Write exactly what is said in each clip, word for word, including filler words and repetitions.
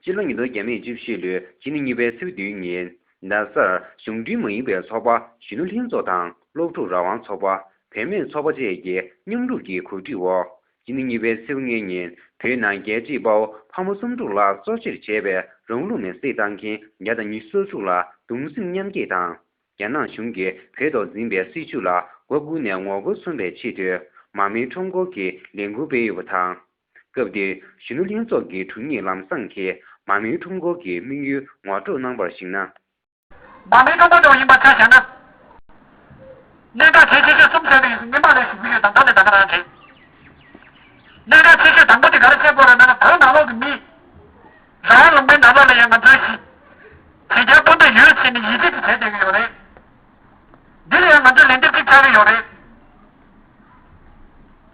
སྤྱི་ལོ་ཉིས་སྟོང་བརྒྱ་མེད་བཅུ་བཞི་ལོའི་ཕྱི་ཟླ་གཉིས་པའི་ཚེས་བདུན་ཉིན། རྡ་སར་གཞུང་འབྲེལ་མ་ཡིན་པའི་ཚོགས་པ་གཞོན་ནུ་ལྷན་ཚོགས་དང་སློབ་ཕྲུག་རང་དབང་ཚོགས་པ། བུད་མེད་ཚོགས་པ་བཅས་ཀྱིས་མཉམ་རུབ་ཀྱིས་གོ་སྒྲིག་འོག་ཕྱི་ཟླ་གཉིས་པའི་ཚེས་ལྔ་ཉིན་བོད་ནང་རྒྱལ་གཅེས་དཔའ་བོ་ཕག་མོ་བསམ་འགྲུབ་ལགས་གཙོ་ཆེར་བྱས་པའི་རང་ལུགས་མེར་སྲེག་བཏང་མཁན་བརྒྱ་དང་ཉི་ཤུ་རྩ་དྲུག་ལ་གདུང་སེམས་མཉམ་སྐྱེད་དང་། རྒྱ་ནག་གཞུང་གིས་བོད་ཐོག་འཛིན་པའི་སྲིད་བྱུས་ལ་མགོ་སྒུར་ནས་ངོ་རྒོལ་མཚོན་པའི་ཆེད་དུ་མར་མེའི་ཁྲོམ་སྐོར་གྱི་ལས་འགུལ་སྤེལ་ཡོད་པ་དང་། སྐབས་དེར་གཞོན་ནུ་ལྷན་ཚོགས་ཀྱི་དྲུང་ཡིག་ལམ་བཟང་གིས་མར་མེའི་ཁྲོམ་སྐོར་གྱི་དམིགས་ཡུལ་ངོ་སྤྲོད་གནང་བར་གཞིགས་ན། མར་མེའི་ཁྲོམ་སྐོར་དུ་ཡིན་པ་ཆ་བཞག་ན། གནད་འགག་གལ་ཆེ་ཤོས་གསུམ་ཟེར་བའི་སྔོན་མ་ལས་ཞུ་གི་ཡོད་དང་ད་ལས་ད་ག་རང་རེད། གནད་འགག་ཆེ་ཤོས་དང་པོ་དེ་ག་རེ་བྱེད་དགོས་རེད་ན་བོད་ནང་ལོགས་ཀྱི་མི། རང་དབང་ལུང་པའི་ནང་ལོགས་ལ་ཡང་ང་ཚོའི་གཞི། གཞི་རྒྱ་སྤུན་ཟླ་ཡོད་ཟེར་ནས་ཡིད་ཆེས་ཀྱི་བྱས་བསྡད་ཀྱི་ཡོད་རེད། འདི་ལ་ཡང་ང་ཚོས་ལན་འདེབས་ཅིག་ཆགས་ཀྱི་ཡོད་རེད།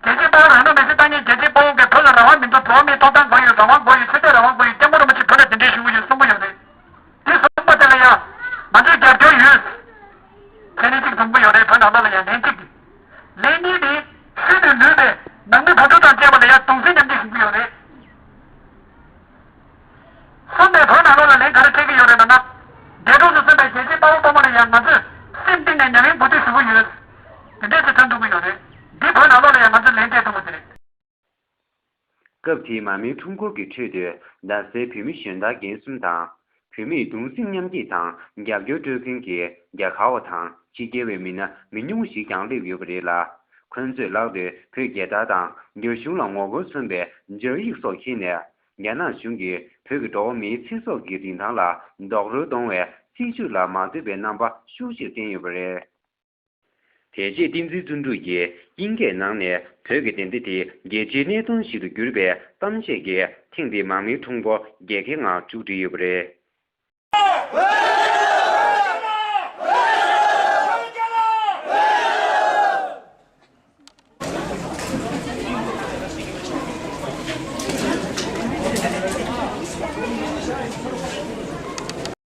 རྒྱལ་གཅེས་དཔའ་བོ་རང་ལུགས་མེར་སྲེག་བཏང་མཁན་རྒྱལ་གཅེས་དཔའ་བོ་གིས་བོད་ལ་རང་དབང་མི་འདུག་འགྲོ་བ་མིའི་ཐོབ་ཐང་དགོས་ཡོད། རང་དབང་དགོས་ཡོད། ཆོས་དད་རང་དབང་དགོས་ཡོད། སྐྱབས་མགོན་རིན་པོ་ཆེ་བོད་ལ་གདན་འདྲེན་ཞུ་གི་ཡོད་གསུང་གི་ཡོད་རེད། དེ་གསུངས་པ་དེ་ལ་ཡང་ང་ཚོས་རྒྱབ་སྐྱོར་ཡོད་ཟེར་ནས་གཅིག་གསུང་གི་ཡོད་རེད། བོད་ནང་ལོགས་ལ་ཡང་ལན་གཅིག་གིས། ལན་གཉིས་དེ་ཤུལ་དུ་ལུས་པའི་ནང་མི་བོད་ཕྲུག་དང་བཅས་པ་ལ་ཡང་གདུང་སེམས་མཉམ་སྐྱེད་ཞུ་གི་ཡོད་རེད། གསུམ་པའི་བོད་ནང་ལོགས་ལ་ལན་ག་རེ་སྤྲད་ཀྱི་ཡོད་རེད་ལབ་ན། འདས་གྲོངས་སུ་སོན་པའི་རྒྱལ་གཅེས་དཔའ་བོ་དཔའ་མོ་ལ་ཡང་ང་ཚོས་སེམས་གཏིང་ནས་མྱ་ངན་གུས་འདུད་ཞུ་གི་ཡོད། དེ་འདྲས་ཀྱི་ཐོན་ཐུབ་ཀྱི་ཡོད་རེད། འདི་བོད་ནང་ལོགས་ལ་ཡང་ང་ཚོས་ལན་སྤྲད་ཐུབ་པ་དེ་རེད། སྐབས་དེའི་མར་མེའི་ཁྲོམ་སྐོར་གྱི་ཁྲོད་དུ་རྡ་སའི་བོད་མི་གཞན་དག་རྒན་གསུམ་དང་། བོད་མིར་གདུང་སེམས་མཉམ་སྐྱེད་དང་རྒྱབ་སྐྱོར་སྤྲོད་མཁན་གྱི་རྒྱ་གར་བ་དང་ཕྱི་རྒྱལ་བའི་མི་སྣ་མི་ཉུང་ཞིག་ཀྱང་སླེབས་ཡོད་པ་རེད་ལ། ཁོ་ཚོས་ལག་ཏུ་བོད་རྒྱལ་དར་དང་རྒྱ་གཞུང་ལ་ངོ་རྒོལ་མཚོན་པའི་སྦྱར་ཡིག་སོགས་འཁྱེར་ནས། རྒྱ་ནག་གཞུང་གིས་བོད་ཀྱི་འགྲོ་བ་མིའི་ཚེ་སྲོག་གི་རིན་ཐང་ལ་རྡོག་རོལ་གཏོང་བའི་སྲིད་བྱུས་ལ་མ་བསྟོད་པའི་རྣམ་པ་ཤུགས་ཆེར་བསྟན་ཡོད་པ་རེད། དེ་རྗེས་བསྟན་འཛིན་བརྩོན་འགྲུས་ཀྱིས་དབྱིན་སྐད་ནང་ནས་བོད་ཀྱི་བདེན་མཐའ་དེ་རྒྱལ་སྤྱིའི་གནད་དོན་ཞིག་ཏུ་གྱུར་པའི་གཏམ་བཤད་ཀྱིས་ཐེངས་འདིའི་མར་མེའི་ཁྲོམ་སྐོར་རྒྱལ་ཁའི་ངང་མཇུག་བསྒྲིལ་ཡོད་པ་རེད།